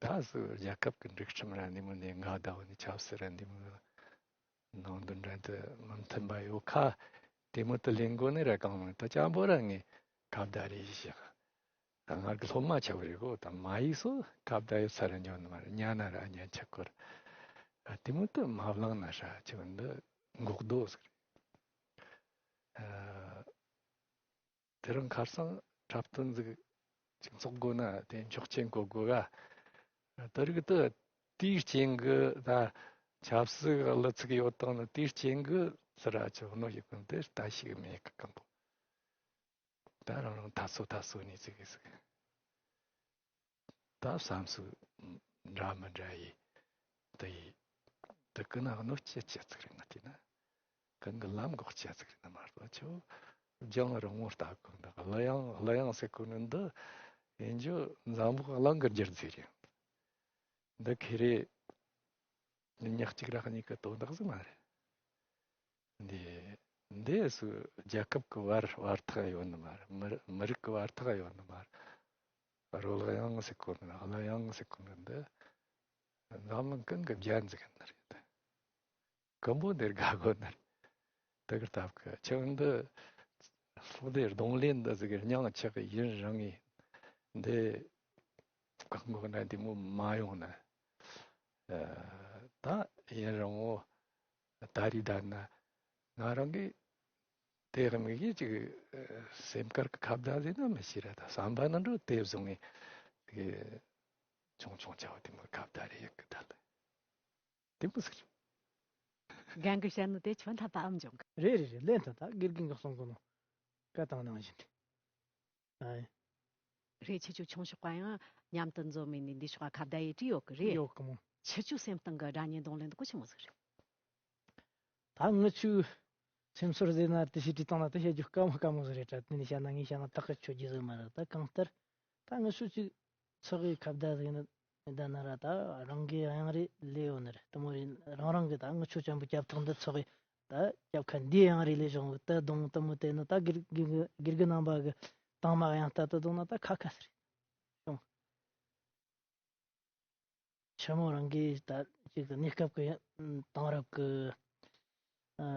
ད་སུ་རྒྱལ་ཁབ་ཀྱི་སྒྲིག་ཁྲིམས་ར་འདི་མོ་ནས་འགལ་ཟླ་བ་ནས་ཆབ་སྲིད་ར་འདི་མོ་ནང་དོན་འདྲ་དུ་མི་མཐུན་པ་ཡོད་ཁ། དེ་མོ་དུ་ལེན་དགོས་ནི་ར་གང་མི་ད་ཅང་པོ་ར་ངས་ཁ་བརྡ་རེ་ཞིག་ང་གི་སློབ་མ་ཆགས་རེ་གོ་ད་མ་ཡིག་སོ་ཁ་བརྡ་ཡོད་ས་ར་འཇོག་ནི་མ་རེད། ཉན་ན་ར་ཉན་ཆ་ཁོ་ར་དེ་མོ་དུ་མ་བླངས་ན་ཧྲ་ཆེ་བ་འདི་འགོག་རྡོ་ཟིག་རེད། དེ་རིང་ཁ་སང་འཁྲབ་སྟོན་ཟིག་ཅིག་འཚོགས་དགོས་ན་དེ་འཁྱོག་ཆེན་གོ་དགོས་ག་དེ་རིགས་དུ་དེའི་རྐྱེན་གི་ད་ཆབ་སྲིད་གླུ་ཚིག་ཡོད་སྟངས་ནི་དེའི་རྐྱེན་གི་ཟེར་ར་ཆོག་ནོ་ཡི་ཀུན་དེ་ལྟ་ཞིག་མེད་གི་གང་པོ། ད་རང་རང་ད་སོ་ད་སོ་ནས་ཟིག་གི་ཟིག་ད་བསམ་སུ་འདྲ་མི་འདྲ་ཡི་དེ་ཡི་དེ་ཀུན་ན་གནོད་སྐྱེལ་ཅི་ཟིག་རེད་ང་དེ་ན། གང་གི་ལམ་འགོག་ཅི་ཟིག་རེད་ན་མ་གཏོགས་ཆོ་རྒྱང་རིང་མོ་ལྟ་གོ་འདི་གླུ་དབྱངས་གླུ་དབྱངས་ཟེར་གོ་ནི་འདི་ཡིན་རྒྱུ་འཛམ་བུ་གླིང་གི་རྒྱུ་རྫས་རེད། འདི་ཁེ་རེ་ཉག་གཅིག་ར་གཉིས་ཀྱི་དོན་དག་ཟིག་མ་རེད། འདི་འདི་སུ་རྒྱལ་ཁབ་ཀྱི་བར་བར་ཐག་ཡོད་ནི་མ་རེད། མི་རིགས་མི་རིགས་ཀྱི་བར་ཐག་ཡོད་ནི་མ་རེད། རོལ་དབྱངས་ཟེར་གོ་ནི་གླུ་དབྱངས་ཟེར་གོ་ནི་འདི་འཛམ་གླིང་ཀུན་གྱི་རྒྱན་ཟིག་ཡིན་ནི་རེད། ཀུན་པོ་འདིར་དགའ་དགོས་ནི་རེད། དེ་གི་སྟབས་ཀྱི་ཆང་འདི་སློབ་སྡེ་རྡུང་ལེན་འདི་ཟིག་གི་སྙིང་ཆགས་ཀྱི་ཡུན་རིང་ངེ་འདི་བཀག་འགོག་ན་འདི་མོ་མ་ཡོང་ན། ད་ཡུན་རིང་བོ་ད་རེས་བསྡད་ན་ང་རང་གི་དེ་དམིགས་ཡུལ་ཅིག་སེམས་དཀར་གི་ཁ་བརྡ་ཟེར་ན་མི་ཤེས་ར། ད་བསམ་པ་ནང་འགྲོ་དེ་བཟུང་ངེ་ཆུང་ཆུང་ཆའོ་དེ་མོ་ཁ་བརྡ་རེ་ཡག་གི་ད་ལ། དེ་མོ་ཟེར། རྒན་གྱི་བཤད་ནོ་དེ་ཆོ་འཐད་པའམ་འབྱུང་གི། རེད་རེད་རེད། ལན་ཐོན་ད་དགེ་རྒན་གྱི་གསུང་གོ་ནོ་བཀའ་དང་ནང་བཞིན་རེད། ཨ། རེད། ཁྱེད་ཆོ་ཆུང་ཤོག་པ་ཡང་མཉམ་དུ་འཛོམས་མིན་ནི་འདི་ཤོག་ཁ་བརྡ་ཡེ་བྲིས་ཡོད་གི་རེད། ཡོད་གི་མོ། ཁྱེད་ཆོ་སེམས་གཏིང་གི་སྒྲ་སྙན་རྡུང་ལེན་འདི་གོ་ཆི་མོ་ཟིག་རེད། ད་ངི་ཆོའི་སེམས་ཚོར་ཟེར་ན་དེ་ཞིག་བྲིས་བཏང་ན་དེ་བཤད་རྒྱུ་དཀའ་མོ་དཀའ་མོ་ཟིག་རེད་དྲ། དེ་ནས་བཤད་ན་ངས་བཤད་ན་ཏག་གི་ཆོད་རྒྱུ་ཟིག་མ་རེད། ད་གང་ལྟར་ད་ངི་ཆོ་ཅིག་ཚོགས་ཀྱི་ཁ་བརྡ་ཟིག་ནི་མི་བདེན་ན་ར། ད་རང་གི་གཡང་རེ་ལས་ཡོད་ནི་རེད། དེ་མོ་རེད། རང་རང་གི་ད་ངི་ཆོ་ཅན་པོ་རྒྱབ་ཐོག་འདི་ཚོགས་ཀྱི་ད་རྒྱབ་ཁ་འདི་གཡང་རེ་ལས་བྱུང་གི་ད་གདོང་དེ་མོ་བལྟས་ན་ད་དགེ་དགེ་དགེ་རྒན་རྣམ་པ་གི་དྭངས་མ་གཡང་ལྟ་དུ་གདོང་ན་ད་ཁ་ཁ་ཟེར་བྱུང་། ཆེན་མོ་རང་གིས་ད་ཅིག་གི་གནས་སྐབས་ཀྱི་དེང་རབས་ཀྱི་ཨ་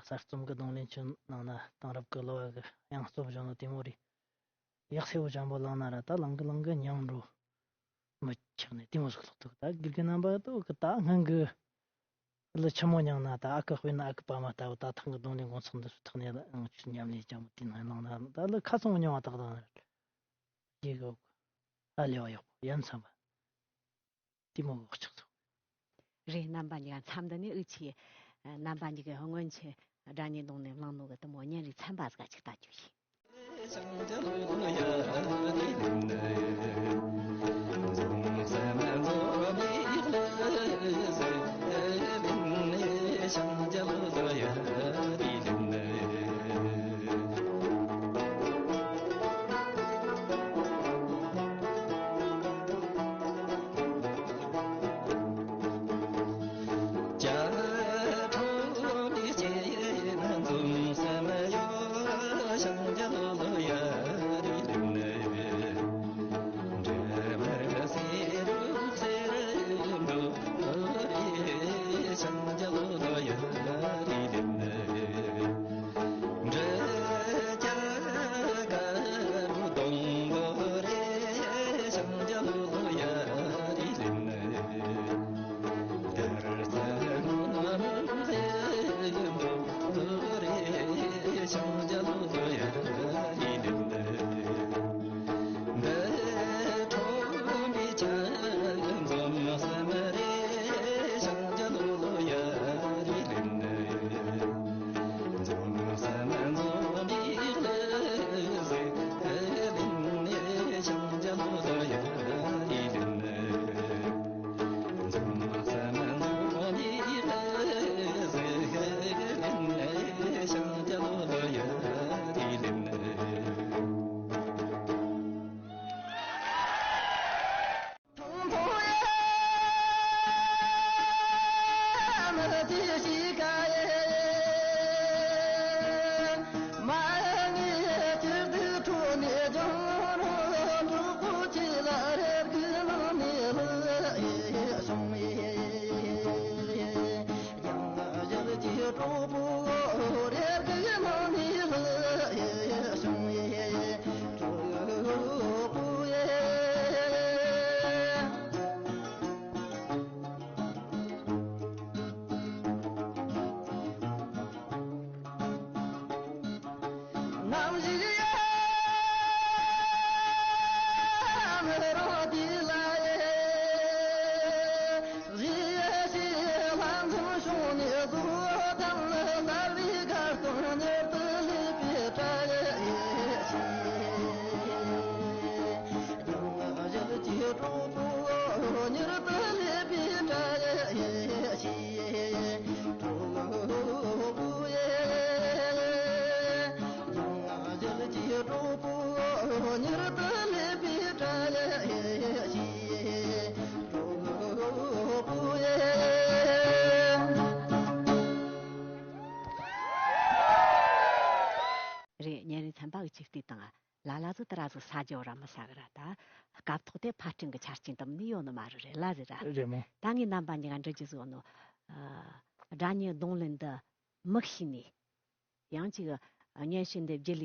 གསར་རྩོམ་གྱི་རྡུང་ལེན་ཆུ་ནང་ན་དེང་རབས་ཀྱི་གླུ་བ་གི་དབྱངས་རྩོམ་བྱུང་ནོ་དེ་མོ་རེད། ཡག་སེ་བོ་ཅན་པོ་བླངས་ན་ར་ད་ལང་གི་ལང་གི་ཉམས་འགྲོ་མི་ཆགས་ནས་དེ་མོ་ཟིག་ལྷག་ཐུག་ད་དགེ་རྒན་རྣམ་པ་ད་གི་ད་སྔོན་གི་གླུ་ཆེན་མོ་མྱངས་ན་ད་ཨ་ཁུ་དཔེར་ན་ཨ་ཁུ་པ་མ་ལྟ་བུ་ད་ཐེངས་གི་རྡུང་ལེན་དགོང་ཚོགས་འདི་ཚོ་ཐོག་ནས་ཨང་ཆུ་ཉམས་ལེན་ཅན་པོ་དེ་ནང་བླངས་ན་ད་གླུ་ཁ་ཚང་མྱངས་པ་ད་གདོང་ན་ར་རྗེས་གི་ཨ་ལེ་བ་ཡག་པོ་ཡ་མཚན་པ། གཏི་མུག་གི་ཆགས་ཚུལ། རེད། རྣམ་པ་གཉིས་ཀ་མཚམས་འདི་ནས་ཨུ་ཆི་རྣམ་པ་གཉིས་ཀའི་སྔོན་ཆད་སྒྲ་སྙན་རྡུང་ལེན་བླངས་ནོ་གི་གཏི་མུག་བརྙན་རིས་ཚན་པ་ཟིག་ཅིག་ལྟ་རྒྱུ་ཡིན། ནམ་ཞིག་ཡང་མི་རུང་དུས་ལ་ཡེ། ཞི་ཡེ་ཞི་ཡེ་ལྷ་འཛོམས་བྱུང་ནས་གཟུགས་དང་ནི་ལྷ་བའི་དགའ་སྟོན་མྱུར་དུ་ལེགས་པའི་གྲལ་ཡེ་ཞི། སྙན་ངག་བཞད་ཀྱི་གྲོགས་པོ་མྱུར་དུ་ལེགས་པའི་གྲལ་ཡེ་ཞི། གྲོགས་པོ་ཡེ། སྙན་ངག་བཞད་ཀྱི་གྲོགས་པོ་མྱུར་དུ་ལེགས་པའི་གྲལ་ཡེ་ཞི། གྲོགས་པོ་ཡེ། རེད། ཉིན་རེ་ཚན་པ་གི་ཆིག་སྟེ་དང་། ལ་ལ་ཟིག་ཏི་ར་ཟིག་ས་རྒྱ་བ་ར་མི་ས་གི་ར་ད། སྐབས་ཐོག་དེ་ཕར་སྐྲུན་གི་ཆ་རྐྱེན་དུ་མི་ཡོད་ནི་མ་རེད། རེད་ལ་ཟིག་ར། རེད་མོ། ད་ངས་རྣམ་པ་གཉིས་ཀ་འདྲི་རྒྱུ་ཟིག་ཡོད་ནོ། ཨ། སྒྲ་སྙན་རྡུང་ལེན་འདི་མི་ཤེས་ནི། ཡང་ཅིག་སྙན་ཞུ་འདི་བརྒྱུད་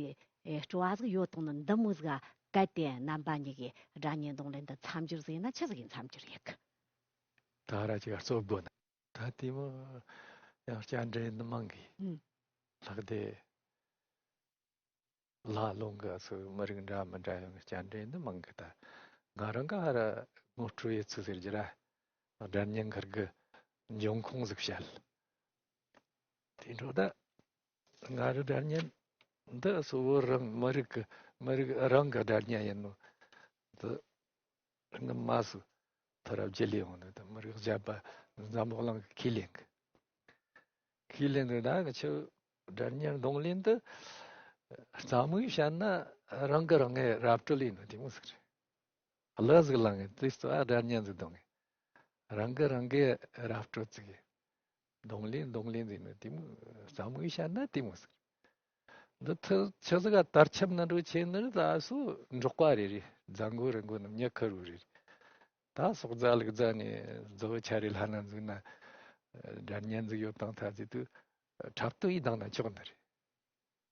ལས་སྤྲོ་བ་ཟིག་ཡོད་དང་ནི་འདི་མོ་ཟིག་གལ་ཏེ་རྣམ་པ་གཉིས་ཀྱིས་སྒྲ་སྙན་རྡུང་ལེན་འདི་མཚམས་སྦྱོར་ཟིག་ཡིན་ན་ཆི་ཟིག་གི་མཚམས་སྦྱོར་ཡེད་གི། ད་ར་ཅིག་ག་རྩོད་དགོས་ན། ད་དེ་མོ་ཡང་སྐྱ་འདྲེན་ནི་མང་གི། ཨུམ། ལྷག་དེ། ལ་ལུང་གི་སུ་མི་རིགས་འདྲ་མི་འདྲ་ཡོང་གི་སྐྱ་འདྲེན་ནི་མང་གི། ད་ང་རང་ག་ཧ་ར་ངོ་སྤྲོད་ཡེད་ཚུལ་ཟེར་རྒྱུ་ར། སྒྲ་སྙན་ཁུར་གི་འབྱུང་ཁུངས་ཟིག་བཤད། དེ་འཕྲོ་ད་ང་རི་སྒྲ་སྙན་འདི་སུ་བོད་རང་མི་རིགས་གི་མི་རིགས་རང་གི་སྒྲ་སྙན་ཡིན་ནོ། འདི་སྔོན་མ་སུ་ཐོ་ར་བརྒྱུད་ལས་ཡོང་ནི་ད་མི་རིགས་བརྒྱ་པ་འཛམ་བུ་གླིང་གི་ཁས་ལེན་གི། ཁས་ལེན་དུ་ད་གི་ཆུ་སྒྲ་སྙན་རྡུང་ལེན་དུ་རྩ་མོའི་བཤད་ན་རང་གི་རང་ངའི་ར་སྤྲོད་ལེན་ནོ་དེ་མོ་ཟིག་རེད། གླུ་ཟིག་བླངས་ངེ་དེ་སུ་ཨ་སྒྲ་སྙན་ཟིག་རྡུང་ངེ་རང་གི་རང་གི་ར་སྤྲོད་ཟིག་གི་རྡུང་ལེན་རྡུང་ལེན་ཟིག་ནོ་དེ་མོ་རྩ་མོའི་བཤད་ན་དེ་མོ་ཟིག་རེད། འདི་ཐུ་ཆུ་ཟིག་ག་དར་ཁྱབ་ན་འགྲོ་ཆེ་ནི་རེད། ད་སུ་འབྲོག་པ་རེ་རེ་རྫ་མགོ་རི་མགོ་ནི་མྱི་ཁུར་བོ་རེ་རེ། ད་སོག་རྫ་ལུག་རྫ་ནས་རྫ་བོ་ཆ་རེ་ལྷ་ན་འཛུགས་ན་སྒྲ་སྙན་ཟིག་ཡོད་དང་ཐ་ཟིག་ཏུ་འཁྲབ་སྟོན་ཡི་དང་ན་ཆོག་ནི་རེད།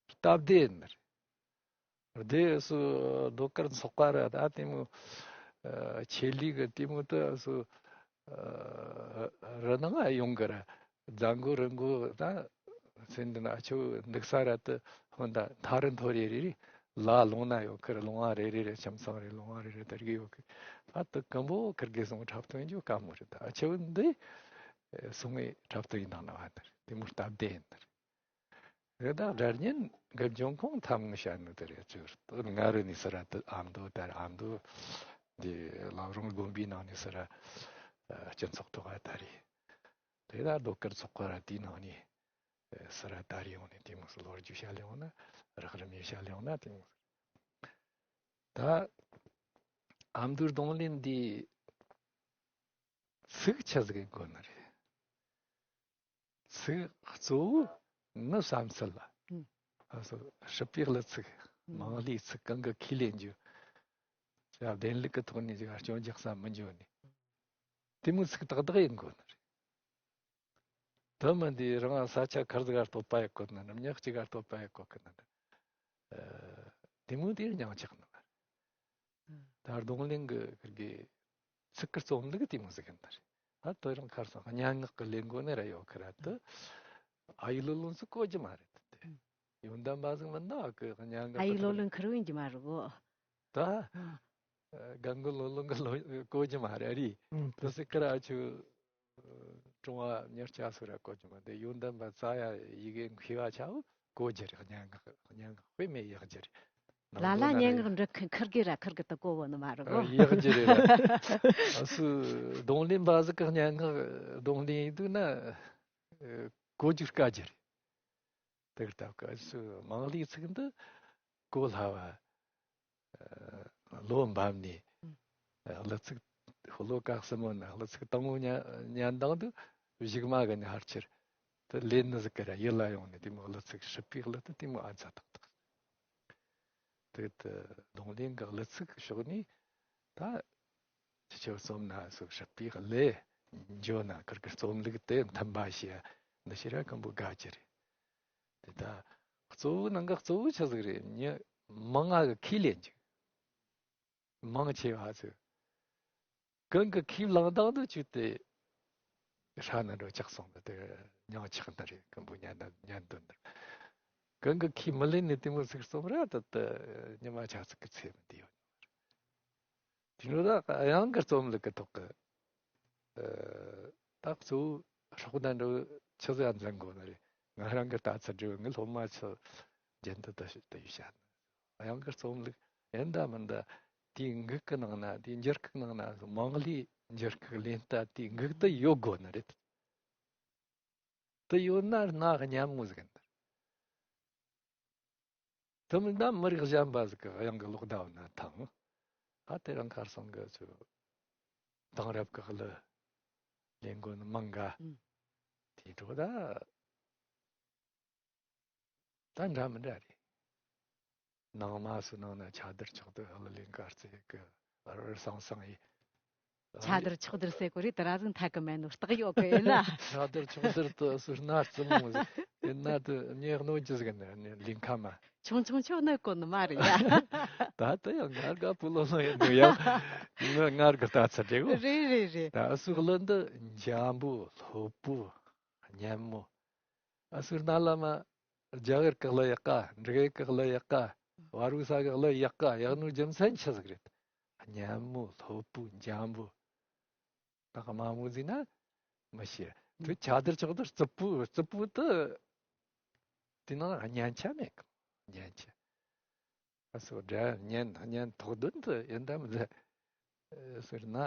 སྟབས་བདེ་ནི་རེད། སྡེ་སུ་ཟློས་གར་ཚོགས་པ་ར་ད་དེ་མོ་ཆེད་ལས་གི་དེ་མོ་ད་སུ་རི་ནང་ཡོང་གི་ར། རྫ་མགོ་རི་མགོ་ད་སེམས་འདི་ན་ཨ་ཆུ་འདུག་ས་ར་ད་ཧོན་ད་མཐའ་རི་མཐོ་རེ་རེ་རེ་ལ་ལུང་ན་ཡོད་ཁི་ར། ལུང་བ་རེ་རེ་རེ་ཁྱིམ་ཚང་རེ་ལུང་བ་རེ་རེ་ད་རིགས་ཡོད་ཁི། ཨ་ད་ཀམ་པོ་ཁིར་གེ་སོང་འཁྲབ་སྟོན་རྒྱུ་དཀའ་མོ་རེད། ད་ཨ་ཆུ་འདི་སོང་ངེ་འཁྲབ་སྟོན་ཡི་ནང་ན་བ་ད་རེད། དེ་མོ་སྟབས་བདེ་ཡིན་ད་རེད། རེད། ད་སྒྲ་སྙན་གི་འབྱུང་ཁུངས་ཐམ་ངི་བཤད་ནི་དེ་རེད། ཅིག་ང་རུ་ནི་སི་ར་དུ་ཨ་མདོ་དར་ཨ་མདོ་འདི་བླ་བྲང་དགོན་པའི་ནང་ནས་སི་ར་སྤྱི་ཚོགས་ཐོག་ག་དར་རེད། དེ་ད་ཟློས་གར་ཚོགས་པ་ར་དེའི་ནང་ནས་སི་ར་དར་ཡོང་ནས་དེ་མོ་སི་ལོ་རྒྱུས་བཤད་ལེ་ཡོང་ན་རག་རིམ་ཡེ་བཤད་ལེ་ཡོང་ན་དེ་མོ་ད་ཨ་མདོའི་རྡུང་ལེན་འདི་ཚིག་ཆ་ཟིག་གི་དགོས་ནི་རེད། ཚིག་གཙོ་བོ་ནི་བསམ་ཚུལ་ལ། ཨུམ། ཨ་སོ་སྲིད་པའི་གླུ་ཚིག་ཨུམ། མང་ལོའི་ཚིག་གང་གི་ཁས་ལེན་རྒྱུ། ཡ་བདེན་ལུགས་ཀྱི་ཐོག་ནས་ཅིག་སྐྱོན་རྒྱག་ས་མི་འཇོག་ནས། དེ་མོ་ཚིག་ཏག་ཏག་ཡིན་དགོས་ནི་རེད། དེ་མིན་དེ་རང་ས་ཆ་ཁར་ཟིག་ག་བསྟོད་པ་ཡེད་གོ་ནི་འདྲ། མྱི་གཅིག་ག་བསྟོད་པ་ཡེད་གོ་གི་ནི་འདྲ། ཨ་དེ་མོ་དེ་སྙིང་ཆགས་ནི་མ་རེད། ད་རྡུང་ལེན་གི་ཁིར་གི་ཚིག་གི་རྩོམ་ལུགས་དེ་མོ་ཟིག་ཡིན་ད་རེད། ད་དོ་རང་ཁར་སང་སྙན་ངག་གི་ལས་འགོ་ནས་ར་ཡོད་ཁི་ར་དུ། ཨ་ཡི་ལོ་ལོན་ཚིག་གོ་རྒྱུ་མ་རེད་དེ། ཡོན་ཏན་པ་ཟིག་མིན་ན་ཨ་གི་སྙན་ངག་ཨ་ཡི་ལོ་ལོན་ཁུར་ཡིན་རྒྱུ་མ་རེད་གོ། ད་རྒན་རྒོན་ལོ་ལོན་གི་ལོ་གོ་རྒྱུ་མ་རེད་རེད། དུ་སི་ཁི་ར་ཆུ། ཀྲུང་ཨ་མྱུར་སྐྱ་སུ་ར་གོ་རྒྱུ་མ་དེ་ཡོན་ཏན་པ་རྩ་ཡ་ཡི་གེ་མཁས་པ་ཆ་བོ་གོ་རྒྱུ་རེད། སྙན་ངག་སྙན་ངག་དཔེ་མེད་ཡག་རྒྱུ་རེད། ལ་ལ་སྙན་ངག་འབྲི་མཁན་ཁིར་གི་ར་ཁིར་གི་དུ་གོ་བོ་ནི་མ་རེད་གོ། ཡག་རྒྱུ་རེད་ར། སུ་རྡུང་ལེན་པ་ཟིག་གི་སྙན་ངག་རྡུང་ལེན་ཡིན་འདུག་ན་གོ་རྒྱུ་དཀའ་རྒྱུ་རེད། དེར་སྟབས་ཀ་སུ་མང་ལོའི་ཚིག་འདི་གོ་སླ་བ། ཨ་ལོ་འབབ་ནས་ཨ་གླུ་ཚིག་ལོ་ག་གསུམ་མོ་ན་གླུ་ཚིག་དང་པོ་ཉན་ཉན་དང་དུ་གཞུག་མ་གི་ནི་ཕལ་ཆེར་དུ་ལེན་ནི་ཟིག་གི་ར་ཡིད་ལ་ཡོང་ནས་དེ་མོ་གླུ་ཚིག་སྲིད་པའི་གླུ་དུ་དེ་མོ་ཨ་ཚ་ཏག་ཏག་དེ་དུ་རྡུང་ལེན་གི་གླུ་ཚིག་ཕྱོགས་ནས་ད་ཅི་ཆོ་རྩོམ་ན་སུ་སྲིད་པའི་གླུ་འཇོ་ན་ཁིར་གི་རྩོམ་ལུགས་དེ་མཐུན་པ་ཞེས་འདི་ཕྱིར་ར་ཀམ་པོ་དགའ་རྒྱུ་རེད། དེ་ད་གཙོ་བོ་ནང་གི་གཙོ་བོ་ཆི་ཟིག་རེད། མྱི་མང་ང་གི་ཁས་ལེན་རྒྱུ། མང་ཆེ་བ་ཟིག་གང་གི་ཁས་བླངས་དང་དུ་བཅུག་སྟེ་ཧྲ་ན་འགྲོ་ཆགས་སོང་། དེ་མྱང་ཆགས་འདི་རེད། ཀམ་པོ་ཉན་ད་ཉན་དོན་འདི་ གང་གི་ཁས་མི་ལེན་ནས་དེ་མོ་ཟིག་རྩོམ་ར་ད་ལྟ་ཉི་མ་ཆ་ཚིག་གི་ཚེ་མི་དེ་ཡོད། དེ་ནོ་ད་དབྱངས་ཀྱི་རྩོམ་ལུགས་ཀྱི་ཐོག་གི་ད་གཙོ་བོ་སྲོག་དང་འབྲེལ་བའི་ཆི་ཟིག་འཛིན་དགོས་ནི་རེད། ང་རང་གི་ལྟ་ཚུལ་འབྲེལ་བའི་ངའི་སློབ་མ་ཆུ་རྒྱུན་དུ་ད་ཞིག་ད་ཡོད་བཤད་ནི། དབྱངས་ཀྱི་རྩོམ་ལུགས་ཡིན་ད་མིན་ད་དེའི་འགུག་གི་ནང་ན་དེའི་འགྱུར་ཁུག་ནང་ན་མང་ལོས་འགྱུར་ཁུག་ལེན་ལྟ་དེའི་འགུག་ད་ཡོད་དགོས་ནི་རེད། དེ་ཡོད་ན་རྣ་སྙན་མོ་ཟིག་ཡིན། དེ་མིན་ན་མི་རིགས་གཞན་པ་ཟིག་གི་དབྱངས་ཀྱི་ལོག་ཟླ་བ་ན་ཐང་། ཨ་དེ་རིང་ཁར་སང་གི་ཚོ་དེང་རབས་ཀྱི་གླུ་ལེན་དགོས་ནི་མང་ག་ཨུམ། དེ་འགྲོ་ད། ད་འདྲ་མི་འདྲ་རེད། ནང་མ་སུ་ནང་ན་ཆ་བསྡུར་ཆོག་ཏུ་ཧ་ལ་ལེན་གར་ཚེ་གི་རུར་སང་སང་ཡི། ཆ་བསྡུར་ཆོག་བསྡུར་ཟེར་གོ་རེད་དེ་ར་ཟིན་ཐད་ཀི་མེད་ནོ་རྟགས་ཡོད་གི་ཡིན་ན། ཆ་བསྡུར་ཆོག་བསྡུར་དུ་སུ་སྣ་རྩི་མོ་ཟིག་ཡིན་ན་དུ་ཉེ་གནོད་ཅི་ཟིག་ཡིན་ན་ལིང་ཁ་མ། ཆུང་ཆུང་ཆོག་ནི་གོ་ནི་མ་རེད་ཡ། ད་ལྟ་ཡང་ངར་ག་བུ་ལོ་ལོ་ཡིན་འདུག་ཡང་ངར་གི་ལྟ་ཚུལ་རེད་གོ། རེད་རེད་རེད། ད་སུ་གླུ་འདི་འཇམ་པོ་ལྷོད་པོ་སྙན་མོ། ཨ་སུར་ན་ལ་མ། རྒྱ་གར་གི་གླུ་ཡག་ག་འབྲུག་ཡུལ་གི་གླུ་ཡག་ག་བ་རུ་ས་གི་གླུ་ཡག་ག་ཡག་ནོ་རྒྱུ་མཚན་ཆི་ཟིག་རེད། སྙན་མོ་ལྷོད་པོ་འཇམ་པོ། ད་དམའ་མོ་ཟིན་ན་མི་ཤེས། དུ་ཆ་དར་ཆོག་དར་རྩུབ་པོ་རྩུབ་པོ་དུ། དེ་ནང་སྙན་ཆ་མེད་གི་སྙན་ཆ། ཨ་སོ་སྒྲ་སྙན་སྙན་ཐོག་དོན་དུ་ཡིན་དམ་ཟེར་ན།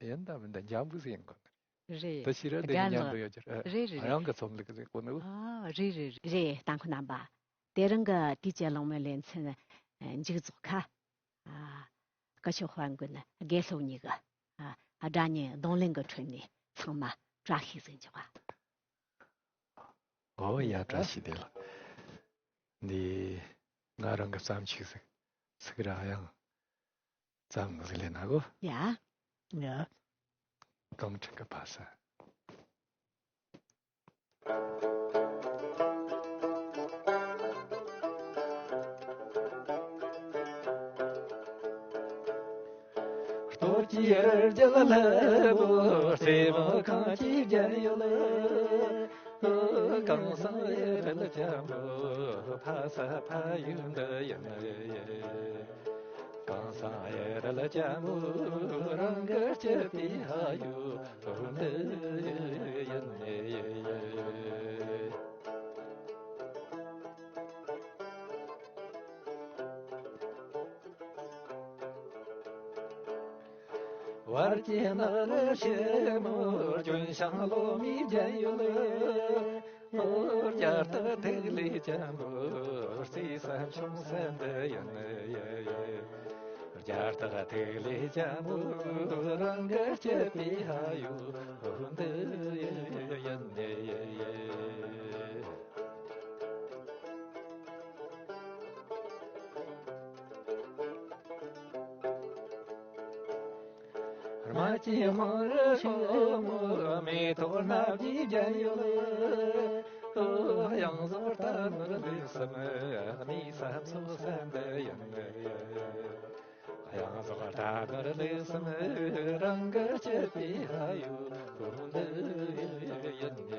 ཡིན་དམ་མིན་དམ་འཇམ་པོ་ཟིག་ཡིན་དགོས་ནི་རེད། དེ་ཕྱིར་དེ་གི་སྙན་པོ་ཡོད་ཀྱི་རེད། རེད་རེད། རང་གི་རྩོམ་ལུགས་ཟིག་གོ་ནི། ཨ་རེད་རེད་རེད། ད་ཁོ་རྣམ་པ། དེ་རིང་གི་དུས་ཀྱི་ལོང་མའི་ལེ་ཚན་མཇུག་རྫོགས་ཁ། ཨ་སྐུ་ཞབས་དཔལ་མགོན་དགེ་སློབ་གཉིས་ཀྱི་ཨ་སྒྲ་སྙན་རྡུང་ལེན་གྱི་ཁྲོད་ནས་ཚང་མ་བཀྲ་ཤིས་ཟིག་འཇོག་པ། ཨོ་ཡ་བཀྲ་ཤིས་བདེ་ལེགས། འདི་ང་རང་གི་བརྩམས་ཆོས་ཟིག་ཚིག་ར་ཡང་བརྩམས་ཟིག་ལེན་ན་གོ། ཡ། ཡ། གངས་ཕྲུག་གི་ཕ་ས། སྟོད་ཀྱི་རྒྱལ་ལ་ལྷ་བུ་རྩེ་མོ་གངས་ཀྱི་རྒྱལ་ཡུལ། གངས་སེང་ཡུལ་ལྗང་བུ་ཕ་ས་ཕ་ཡུལ་འདི་ཡིན། གངས་སེང་ཡུལ་ལྗང་བུ་རང་གི་སྐྱིད་པའི་ཕ་ཡུལ་འདི་ཡིན། བར་གྱི་ནགས་ལ་ཞིབ་མོར་ལྗོན་ཤིང་ལོ་མའི་རྒྱན་ཡོད། རྒྱ་སྟག་ཐིག་ལེ་འཇམ་པོ་རྩེ་ས་མཆོང་ས་འདི་ཡིན། རྒྱ་སྟག་ཐིག་ལེ་འཇམ་པོ་རང་གི་སྐྱིད་པའི་ཕ་ཡུལ་འདི་ཡིན། རྨ་ཆུའི་མར་ཤོང་མོ་མེ་ཏོག་སྣ་བརྒྱའི་རྒྱན་ཡོད། གཡང་ཟོར་རྟ་ནོར་ལུག་གསུམ་གནས་ས་མཚོ་ས་འདི་ཡིན། གཡང་ཟོར་རྟ་ནོར་ལུག་གསུམ་རང་གི་སྐྱིད་པའི་ཕ་ཡུལ་འདི་ཡིན།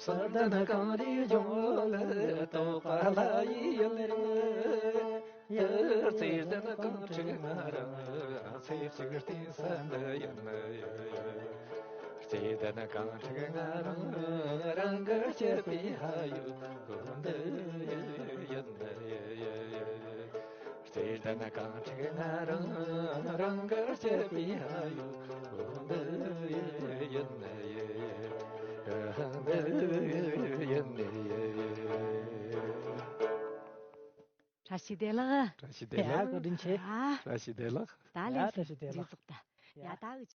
གསེར་ལྡན་གངས་རིའི་ལྗོངས་ལ་དོག་པ་ལྷ་ཡི་ཡུལ་རེད། ཡུལ་རྩེ་ལྡན་གངས་ཕྲུག་ང་རང་ཚེ་གཅིག་བརྟེན་ས་འདི་ཡིན། རྩེ་ལྡན་གངས་ཕྲུག་ང་རང་རང་གི་སྐྱིད་པའི་ཕ་ཡུལ་འདི་ཡིན། རྩེ་ལྡན་གངས་ཕྲུག་ང་རང་རང་གི་སྐྱིད་པའི་ཕ་ཡུལ་འདི་ཡིན། འདི་ཡིན། བཀྲ་ཤིས་བདེ་ལེགས། བཀྲ་ཤིས་བདེ་ཡ་ལེགས། བཀའ་དྲིན་ཆེ། ཨ། བཀྲ་ཤིས་བདེ་ལེགས། ད་ལན། ཡ་བཀྲ་ཤིས་བདེ་ལེགས། མཇུག་རྫོགས་ད། ཡ། ཡ་ད་འུ་